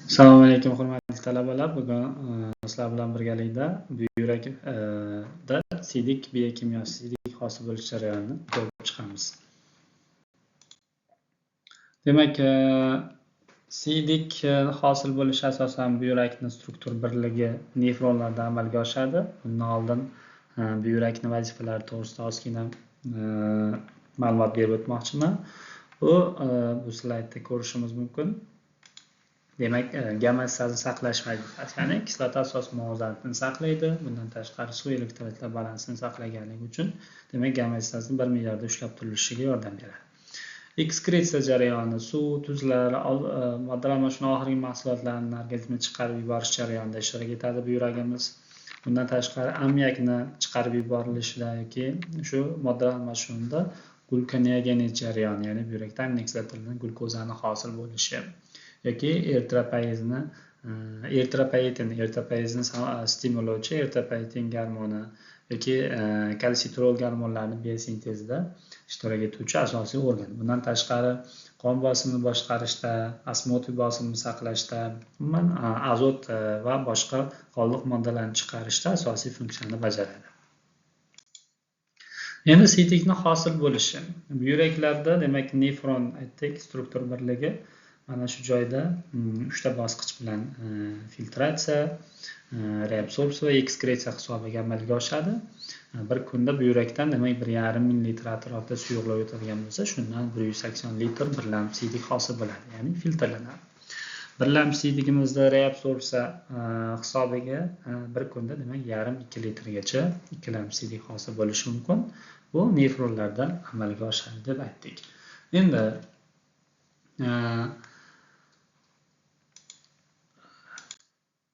Assalomu alaykum, hurmatli talabalar. Bugun sizlar bilan birgalikda buyrakda siydik biokimyosi, siydik hosil bo'lish jarayonini ko'rib chiqamiz. Demak, siydik hosil bo'lishi asosan buyrakni struktur birligi nefronlarda amalga oshadi. Bundan oldin buyrakni vazifalari to'g'risida ozgina ma'lumot berib o'tmoqchiman. Bu slaydda ko'rishimiz mumkin. Demak, gomeostazni saqlash vazifasi, ya'ni kislota asos muvozanatini saqlaydi. Bundan tashqari suv elektrolitlar balansini saqlaganligi uchun, demak, gomeostazni bir me'yorda ushlab turilishiga yordam beradi. Ekskretsiya jarayoni suv, tuzlar, moddalar almashinuvi oxirgi mahsulotlarni organizmdan chiqarib yuborish jarayonida ishtirok etadi buyragimiz. Bundan tashqari ammiakni chiqarib yuborilishida yoki shu moddalar almashinuvida glukoneogenez jarayoni, ya'ni buyrakda aminokislotalardan glukozani hosil bo'lishi yoki eritropoyetin, eritropoyezni stimullovchi eritropoyetin gormoni yoki kalsitrol gormonlarini biosintezida ishtirok etuvchi asosiy organ. Bundan tashqari qon bosimini boshqarishda, osmotik bosimni saqlashda, umuman azot va boshqa qoldiq moddalarni chiqarishda asosiy funksiyani bajaradi. Endi siytikni hosil bo'lishi. Buyraklarda, demak, nefron aytdik, struktur birligi mana shu joyda uchta bosqich bilan filtratsiya, reabsorbsiya va ekskretsiya hisobiga amalga oshadi. Bir kunda buyrakdan, demak, 1,5 ming litr atrofida suyuqlik o'tadigan bo'lsa, shundan 180 litr birlamchi siydik hosil bo'ladi, ya'ni filtrlanadi. Birlamchi siydigimizda reabsorbsiya hisobiga bir kunda, demak, 1,5-2 litrgacha ikkilamchi siydik hosil bo'lishi mumkin. Bu nefronlarda amalga oshadi deb aytdik. Endi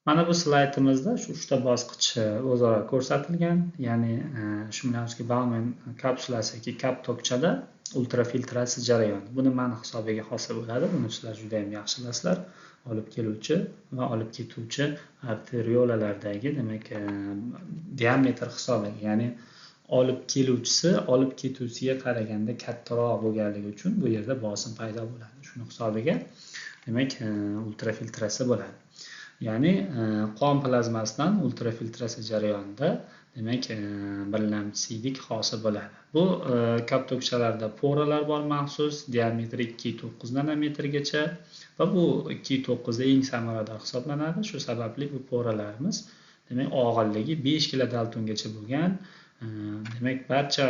mana bu slaydimizda shu uchta bosqich o'zaro ko'rsatilgan, ya'ni Shumlyanskiy Bauman kapsulasi yoki kap tokchada ultrafiltratsiya jarayoni. Buni mani hisobiga hosil bo'ladi. Buni sizlar juda ham yaxshi bilasizlar. Olib keluvchi va olib ketuvchi arteriolalardagi, demak, diametr hisobiga, ya'ni olib keluvchisi olib ketuvchisiga qaraganda kattaroq bo'lganligi uchun bu yerda bosim paydo bo'ladi. Shuni hisobiga, demak, ultrafiltratsiya bo'ladi. Ya'ni qon plazmasidan ultrafiltratsiya jarayonida, demak, birlamchi siydik hosil bo'ladi. Bu kap tokchalarda poralar bor maxsus, diametri 2,9 nanometrgacha va bu 2,9 eng samarador hisoblanadi. Shu sababli bu poralarimiz, demak, og'irligi 5 kilodaltongacha bo'lgan, demak, barcha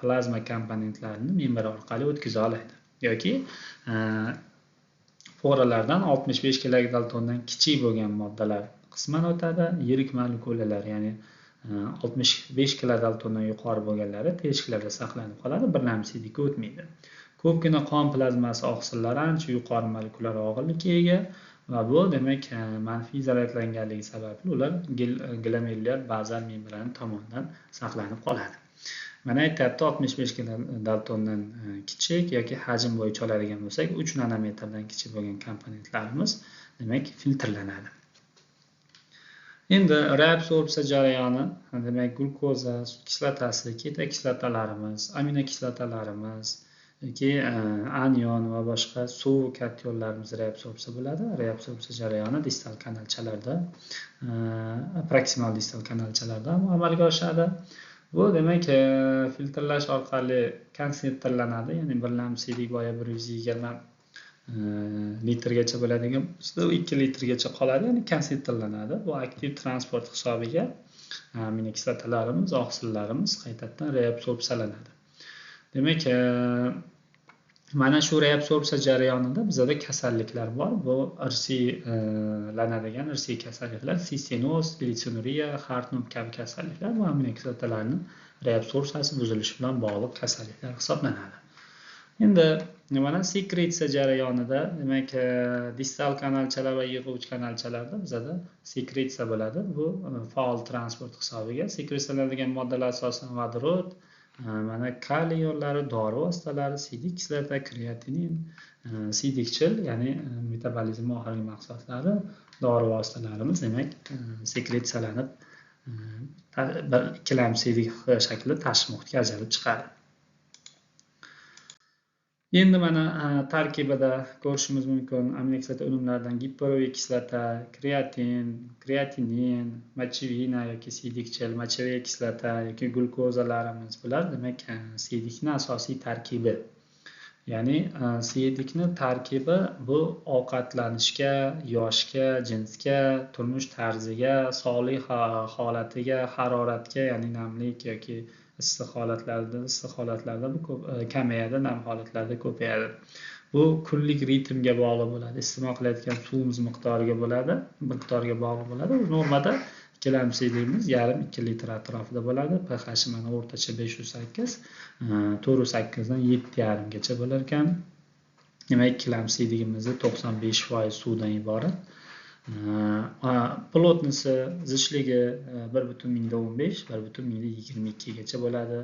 plazma komponentlarini membran orqali o'tkaza oladi. Yoki poralardan 65 kilodaltondan kichik bo'lgan moddalar qisman o'tadi, yirik molekulalar, ya'ni 65 kilodaltondan yuqori bo'lganlari teshiklarda saqlanib qoladi, birlamchi siydikka o'tmaydi. Ko'pgina qon plazmasi oqsillari ancha yuqori molekulyar og'irlikka ega va bu, demak, manfiy zaryadlanganligi sababli ular glomerulyar bazal membrana tomonidan saqlanib qoladi. Mana aytyapti, 65 kilodaltondan kichik yoki hajm bo'yicha oladigan bo'lsak, 3 nanometrdan kichik bo'lgan komponentlarimiz, demak, filtrlanadi. Endi reabsorbsiya jarayoni, demak, glukoza, sut kislotasi, ketokislotalarimiz, aminokislotalarimiz yoki anion va boshqa suv kationlarimiz reabsorbsiya bo'ladi. Reabsorbsiya jarayoni distal kanalchalarda, proksimal distal kanalchalarda amalga oshadi. Bu, demak, filtrlash orqali konsentrlanadi, ya'ni birlamchi siydik boya 120 litrgacha bo'ladigan bo'lsa, 2 litrgacha qoladi, ya'ni konsentrlanadi. Bu aktiv transport hisobiga aminokislotalarimiz, oqsillarimiz qaytadan reabsorbsiyalanadi. Demak, mana shu reabsorbsiya jarayonida bizada kasalliklar bor. Bu irsiylanadigan irsiy kasalliklar, sistenoz, glitsinuriya, Hartnup kabi kasalliklar bu aminokislotalarning reabsorbsiyasi buzilishi bilan bog'liq kasalliklar hisoblanadi. Endi mana sekretsiya jarayonida, demak, distal kanalchalar va yig'uvchi kanalchalarda bizada sekretsiya bo'ladi. Bu faol transport hisobiga sekretsiyalanadigan moddalar asosan vodorod, mana kaliy ionlari, dori vositalari, siydik kislota, kreatinin, siydikchil, ya'ni metabolizm oxirgi mahsulotlari, dori vositalarimiz, demak, sekretsiyalanib, bir ikkilamchi siydik shaklida tashqi muhitga ajralib chiqadi. Endi mana tarkibida ko'rishimiz mumkin aminokislota o'nimlaridan giperoviy kislota, kreatin, kreatinin, mochevina yoki siydikchil, mochevая kislota yoki glukozalarimiz, bular demak siydikni asosiy tarkibi. Ya'ni siydikni tarkibi bu ovqatlanishga, yoshga, jinsga, turmush tarziga, sog'lik holatiga, haroratga, ya'ni namlik yoki issiq holatlarda bu ko'p kamayadi, nam holatlarda ko'payadi. Bu kunlik ritmga bog'liq bo'ladi, iste'mol qilayotgan suvimiz miqdoriga bo'ladi, miqdoriga bog'liq bo'ladi. Normada ikkilamchi siydigimiz 1,5-2 litr atrofida bo'ladi. pH'i mana o'rtacha 5,8, 4,8 dan 7,5 gacha bo'lar ekan. Demak, ikkilamchi siydigimizni 95% suvdan iborat. Plotnisi, zichligi 1,15, 1,22 gacha bo'ladi.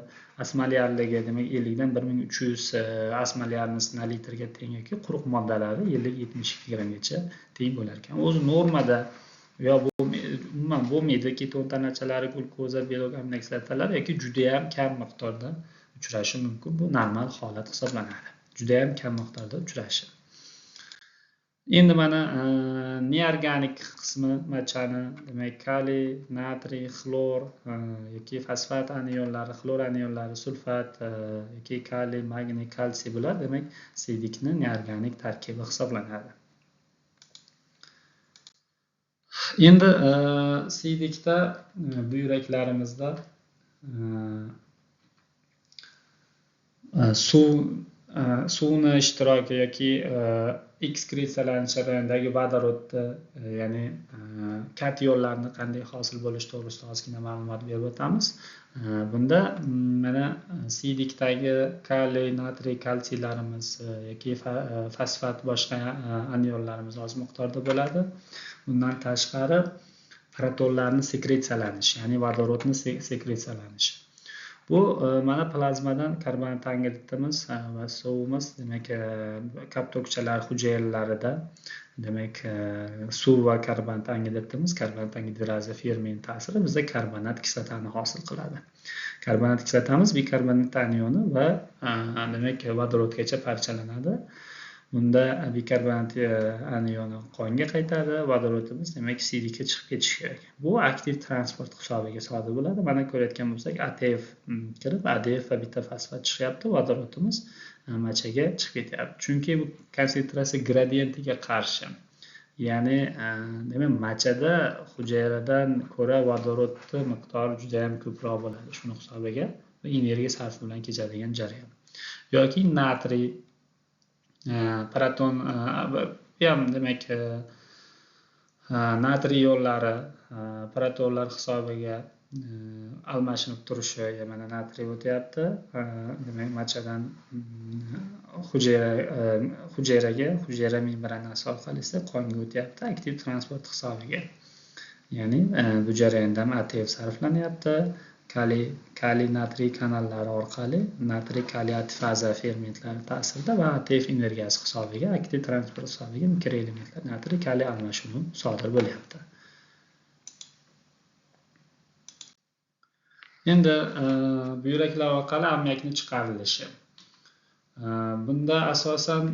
Osmolyarligi, demak, 50 dan 1300 osmolyarnisi na litrga teng yoki quruq moddalari 50-72 grammgacha teng bo'lar ekan. O'zi normada yo umuman bo'lmaydi keton tanachalari, glukoza, belok, aminokislotalar yoki juda ham kam miqdorda uchrashi mumkin. Bu normal holat hisoblanadi. Juda ham kam miqdorda uchrashi. Endi mana neorganik qismi machani, demak, kaliy, natriy, xlor yoki fosfat anionlari, xlor anionlari, sulfat yoki kaliy, magniy, kalsiy, bular demak siydikni neorganik tarkibi hisoblanadi. Endi siydikda buyraklarimizda suvni ishtiroki yoki ekskretsiyalanish jarayonidagi vodorodni, ya'ni kationlarni qanday hosil bo'lishi to'g'risida ozgina ma'lumot berib o'tamiz. Bunda mana siydikdagi kaliy, natriy, kalsiylarimiz yoki fosfat boshqa anionlarimiz oz miqdorda bo'ladi. Bundan tashqari protonlarni sekretsiyalanishi, ya'ni vodorodni sekretsiyalanishi. Bu mana plazmadan karbonat angidridimiz va suvimiz, demak, kaptokchalar hujayralarida, demak, suv va karbonat angidridimiz, karbonat angidraza ferment ta'siri bizda karbonat kislotani hosil qiladi. Karbonat kislotamiz bikarbonat anioni va demak vodorodgacha parchalanadi. Bunda bikarbonat anioni qonga qaytadi, vodorodimiz demak siydikka chiqib ketishi kerak. Bu aktiv transport hisobiga sodir bo'ladi. Mana ko'rayotgan bo'lsak, ATF kirib, ADF va bitta fosfat chiqyapti, vodorodimiz machaga chiqib ketyapti. Chunki bu konsentratsiya gradientiga qarshi. Ya'ni demak machada hujayradan ko'ra vodorodning miqdori juda ham ko'proq bo'ladi. Shuni hisobiga energiya sarfi bilan kechadigan jarayon. Yoki natriy proton bu ham demak natriy ionlari protonlar hisobiga almashinib turishi, mana natriy o'tyapti, demak machadan hujayraga, hujayra membranasi orqali esa qonga o'tyapti aktiv transport hisobiga. Ya'ni bu jarayonda ham ATF sarflanyapti. Kaliy natriy kanallari orqali natriy kaliy ATFaza fermentlari ta'sirida va ATF energiyasi hisobiga aktiv transport hisobiga mikroelementlar natriy kaliy almashinuvi sodir bo'lyapti. Endi buyraklar orqali ammiakni chiqarilishi. Bunda asosan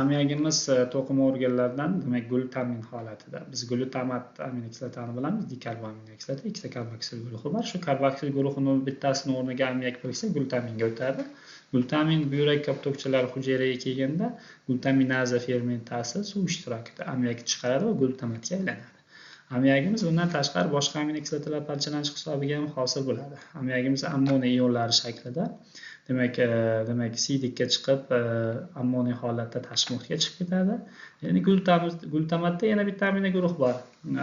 ammiakimiz to'qima organlaridan, demak, glutamin holatida. Biz glutamat aminokislotani bilamiz, dikarbon aminokislota, ikkita karboksil guruhi bor. Shu karboksil guruhini bittasini o'rniga ammiak biriksa glutaminga o'tadi. Glutamin buyrak koptokchalari hujayraga kelganda glutaminaza fermentasi suv ishtirokida ammiak chiqaradi va glutamatga aylanadi. Ammiakimiz bundan tashqari boshqa aminokislotalar parchalanishi hisobiga ham hosil bo'ladi. Ammiakimiz ammoniy ionlari shaklida, demak siydikka chiqib, ammoniy holatda tashqi muhitga chiqib ketadi. Ya'ni glutamatda yana bitta amino guruh bor.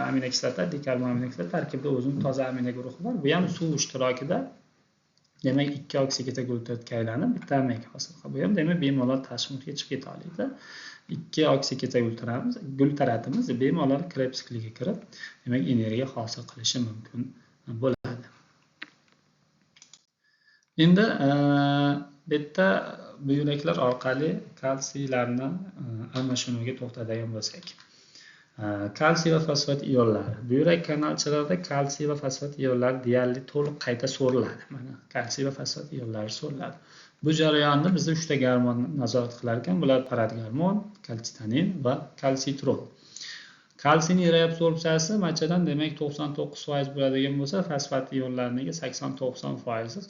Aminokislota, dikarbon aminokislota tarkibida o'zining toza amino guruhi bor. Bu ham suv ishtirokida, demak, 2 oksiketoglutaratga aylanib bitta ammiak hosil qiladi. Bu ham demak bemalol tashqi muhitga chiqib keta oladi. 2 oksiketoglutaratimiz bemalol Krebs sikliga kirib, demak, energiya hosil qilishi mumkin bo'ladi. Endi bu yerda buyraklar orqali kalsiylarni almashinuviga to'xtadigan bo'lsak. Kalsiy va fosfat ionlari. Buyrak kanalchalarida kalsiy va fosfat ionlari deyarli to'liq qayta so'riladi. Mana kalsiy va fosfat ionlari so'riladi. Bu jarayonni bizda 3 ta gormon nazorat qilar ekan. Bular paratgormon, kalsitonin va kalsitrol. Kalsiyning reabsorbsiyasi machadan demak 99% bo'ladigan bo'lsa, fosfat ionlarniki 80-90%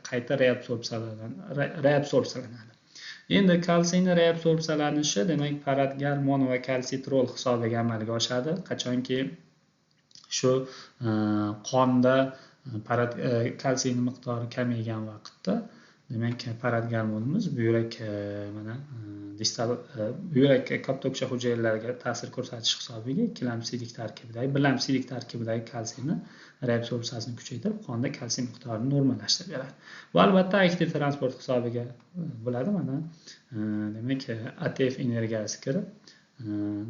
qayta reabsorbsiyalanadi. Endi kalsiyning reabsorbsiyalanishi demak paratgormon va kalsitrol hisobiga amalga oshadi. Qachonki shu qonda kalsiyning miqdori kamaygan vaqtda demak paratgormonimiz buyrak mana distal buyrak koptokcha hujayralariga ta'sir ko'rsatish hisobiga ikkilamchi siydik tarkibidagi, birlamchi siydik tarkibidagi kalsiyni reabsorbsiyasini kuchaytirib, qonda kalsiy miqdorini normallashtirib beradi. Bu albatta aktiv transport hisobiga bo'ladi. Mana demak ATF energiyasi kirib,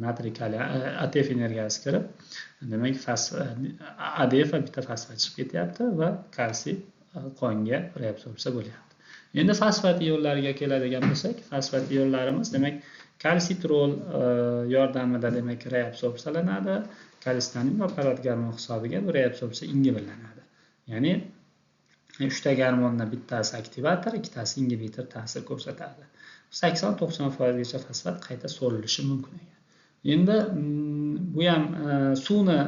natriy kaliy ATF energiyasi kirib, demak ADF va bitta fosfat chiqib ketyapti va kalsiy qonga reabsorbsiya bo'lyapti. Endi fosfat ionlariga keladigan bo'lsak, fosfat ionlarimiz demak kalsitrol yordamida demak reabsorbsiyalanadi. Kalsitonin va paratgormon hisobiga bu reabsorbsiya ingibillanadi. Ya'ni 3 ta gormondan bittasi aktivator, ikkitasi ingibitor ta'sir ko'rsatadi. 80-90% gacha fosfat qayta so'rilishi mumkin ekan. Endi bu ham suvni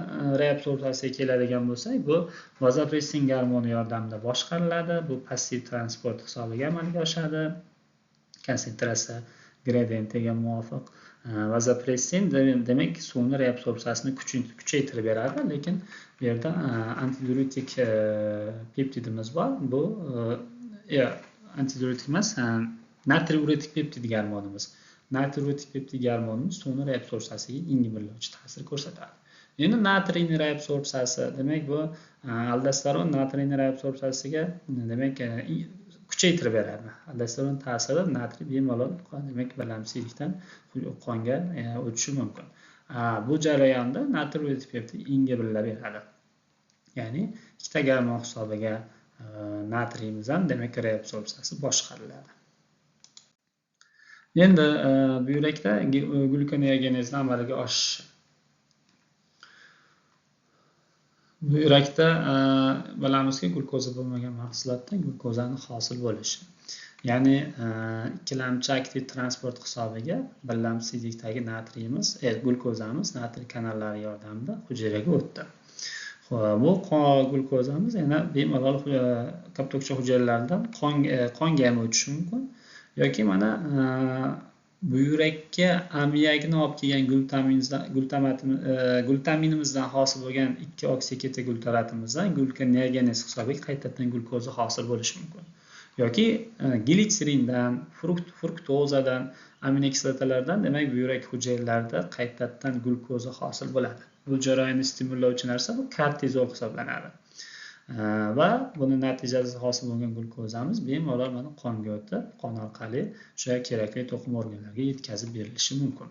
reabsorbsiyasiga keladigan bo'lsak, bu vazopressin gormoni yordamida boshqariladi. Bu passiv transport hisobiga amalga oshadi. Konsentratsiya gradientiga muvofiq vazopressin demak suvni reabsorbsiyasini kuchaytirib beradi, lekin bu yerda antidiuretik peptidimiz bor. Bu antidiuretik emas, natriuretik peptid gormonimiz. Natriuretik peptid gormonimiz suvni reabsorbsiyasiga ingibillovchi ta'sir ko'rsatadi. Endi natriyning reabsorbsiyasi, demak bu aldosteron natriyning reabsorbsiyasiga demak kuchaytirib beradi. Aldosteron ta'siri natriy bemalol demak birlamchi siylikdan qonga o'tishi mumkin. Bu jarayonda natriuretik peptid ingibillab beradi. Ya'ni ikkita gormon hisobiga natriyimiz ham demak reabsorbsiyasi boshqariladi. Endi buyrakda glukoneogenezni amalga oshishi. Buyrakda bilamizki, glukoza bo'lmagan mahsulotdan glukozani hosil bo'lishi. Ya'ni ikkilamchi aktiv transport hisobiga birlamchi siydikdagi natriyimiz, glukozamiz natriy kanallari yordamida hujayraga o'tdi. Bu glukozamiz yana bemalol koptokcha hujayralaridan qonga ham o'tishi mumkin. Yoki mana buyrakka ammiakni olib kelgan glutaminimizdan hosil bo'lgan 2 oksiketoglutaratimizdan glukoneogenez hisobiga qaytadan glukoza hosil bo'lishi mumkin. Yoki glitserindan, fruktozadan, aminokislotalardan demak buyrak hujayralarida qaytadan glukoza hosil bo'ladi. Bu jarayonni stimullovchi narsa bu kortizol hisoblanadi. Va buni natijasida hosil bo'lgan glukozamiz bemalol mana qonga o'tib, qon orqali o'sha kerakli to'qima organlarga yetkazib berilishi mumkin.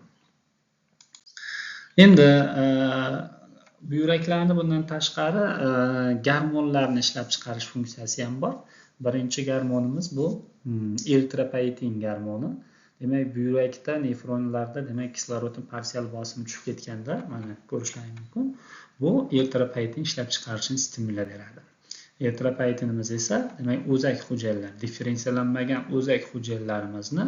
Endi buyraklarni bundan tashqari gormonlarni ishlab chiqarish funksiyasi ham bor. Birinchi gormonimiz bu eritropoyetin gormoni. Demak, buyrakda nefronlarda demak kislorodning parsial bosimi tushib ketganda mana ko'rishlaring mumkin. Bu eritropoyetin ishlab chiqarishni stimullab beradi. Eritropoyetinimiz esa demak o'zak hujayralar, differensiyalanmagan o'zak hujayralarimizni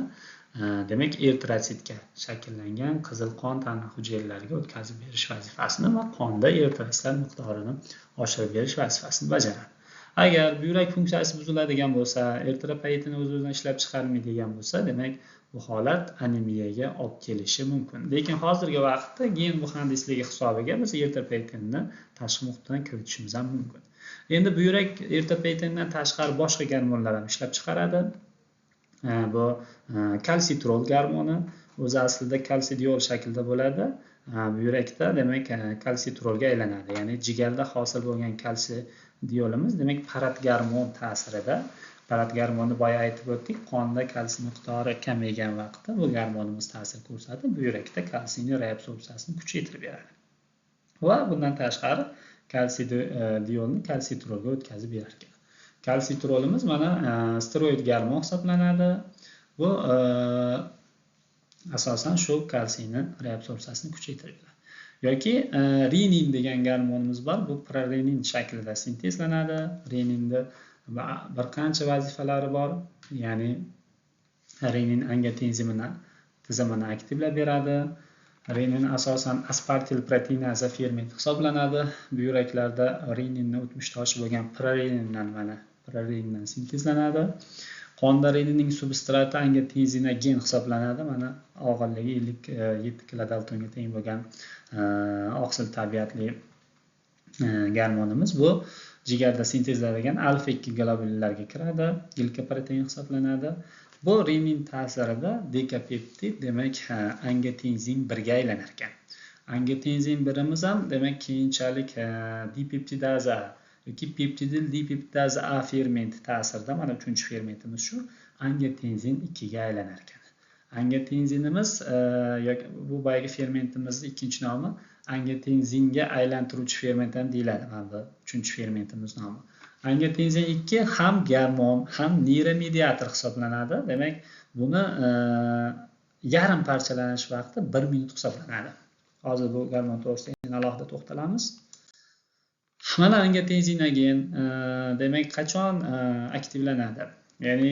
demak eritrotsitga shakllangan qizil qon tana hujayralariga o'tkazib berish vazifasini va qonda eritrotsitlar miqdorini oshirib berish vazifasini bajaradi. Agar buyrak funksiyasi buziladigan bo'lsa, eritropoyetin o'z-o'zidan ishlab chiqarmaydigan bo'lsa, demak bu holat anemiyaga olib kelishi mumkin. Lekin hozirgi vaqtda gen muhandisligi hisobiga biz eritropoyetinni tashqi muhitdan kiritishimiz ham mumkin. Endi buyrak eritropoyetindan tashqari boshqa gormonlar ham ishlab chiqaradi. Bu kalsitrol gormoni o'zi aslida kalsidiol shaklida bo'ladi. Buyrakda demak kalsitrolga aylanadi. Ya'ni jigarda hosil bo'lgan kalsidiolimiz demak paratgormon ta'sirida, paratgormonni boya aytib o'tdik, qonda kalsiy miqdori kamaygan vaqtda bu gormonimiz ta'sir ko'rsatib, buyrakda kalsiyning reabsorbsiyasini kuchaytirib beradi. Va bundan tashqari kalsidiolni kalsitrolga o'tkazib berar ekan. Kalsitrolimiz mana steroid gormon hisoblanadi. Bu asosan shu kalsiyni reabsorbsiyasini kuchaytirib beradi. Yoki renin degan gormonimiz bor. Bu prorenin shaklida sintezlanadi. Reninni bir qancha vazifalari bor. Ya'ni renin angiotenzimini tizimini aktivlab beradi. Renin asosan aspartil proteinaza fermenti hisoblanadi. Buyraklarda reninni o'tmishdoshi bo'lgan prorenindan, mana prorenindan sintezlanadi. Qonda reninning substrati angiotenzinogen hisoblanadi. Mana og'irligi 57 kilodaltonga teng bo'lgan oqsil tabiatli gormonimiz. Bu jigarda sintezlanadigan alfa 2 globulinlarga kiradi, glikoprotein hisoblanadi. Bu renin ta'sirida dekapeptid, demak, angiotenzin 1ga aylanar ekan. Angiotenzin 1imiz ham, demak, keyinchalik dipeptidaza yoki peptidil dipeptidaza A fermenti ta'sirida, mana uchinchi fermentimiz shu, angiotenzin 2ga aylanar ekan. Angiotenzinimiz yoki bu boyagi fermentimizni ikkinchi nomi angiotenzinga aylantiruvchi ferment ham deyiladi. Mana bu uchinchi fermentimiz nomi. Angiotenzin 2 ham gormon, ham neyromediator hisoblanadi. Demak, buni yarim parchalanish vaqti 1 minut hisoblanadi. Hozir bu gormon to'g'risida endi alohida to'xtalamiz. Mana angiotenzinogen, demak, qachon aktivlanadi? Ya'ni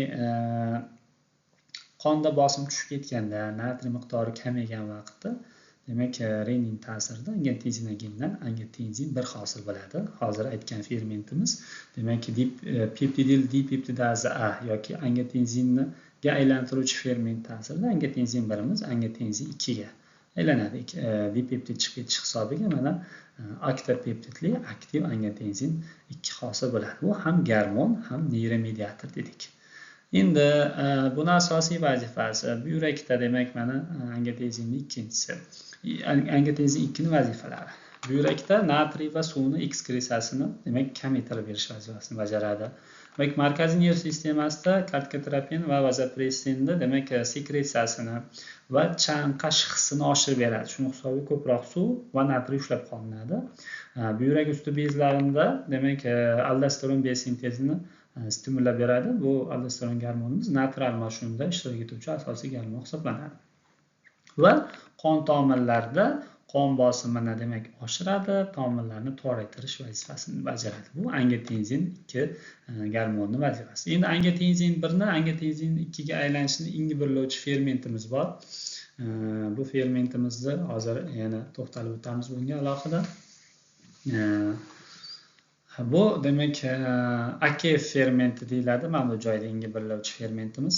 qonda bosim tushib ketganda, natriy miqdori kamaygan vaqtda, demak, renin ta'sirida angiotenzinogendan angiotenzin 1 hosil bo'ladi. Hozir aytgan fermentimiz, demak, peptidil dipeptidaza A yoki angiotenzinga aylantiruvchi ferment ta'sirida angiotenzin 1imiz angiotenzin 2ga aylanadi. Dipeptid chiqib ketish hisobiga mana oktapeptidli aktiv angiotenzin 2 hosil bo'ladi. Bu ham gormon, ham neyromediator dedik. Endi buni asosiy vazifasi buyrakda, demak, mana angiotenzinning ikkinchisi. Angiotenzin 2 ning vazifalari. Buyrakda natriy va suvni ekskretsiyasini, demak, kamaytirib berish vazifasini bajaradi. Demak, markaziy nerv sistemasida kortikotropin va vazopressinni, demak, sekretsiyasini va chanqash hissini oshirib beradi. Shuni hisobiga ko'proq suv va natriy ushlab qolinadi. Buyrak usti bezlarida, demak, aldosteron biosintezini stimullab beradi. Bu aldosteron gormonimiz natriy almashinuvida ishtirok etuvchi asosiy gormon hisoblanadi. Va qon tomirlarida qon bosimini, demak, oshiradi, tomirlarni toraytirish vazifasini bajaradi. Bu angiotenzin 2 gormoni vazifasi. Endi angiotenzin 1ni angiotenzin 2 ga aylanishini ingibitorlovchi fermentimiz bor. Bu fermentimizni hozir yana to'xtalib o'tamiz bunga alohida. Bu, demak, AKF fermenti deyiladi. Mana bu joyda ingibitorlovchi fermentimiz.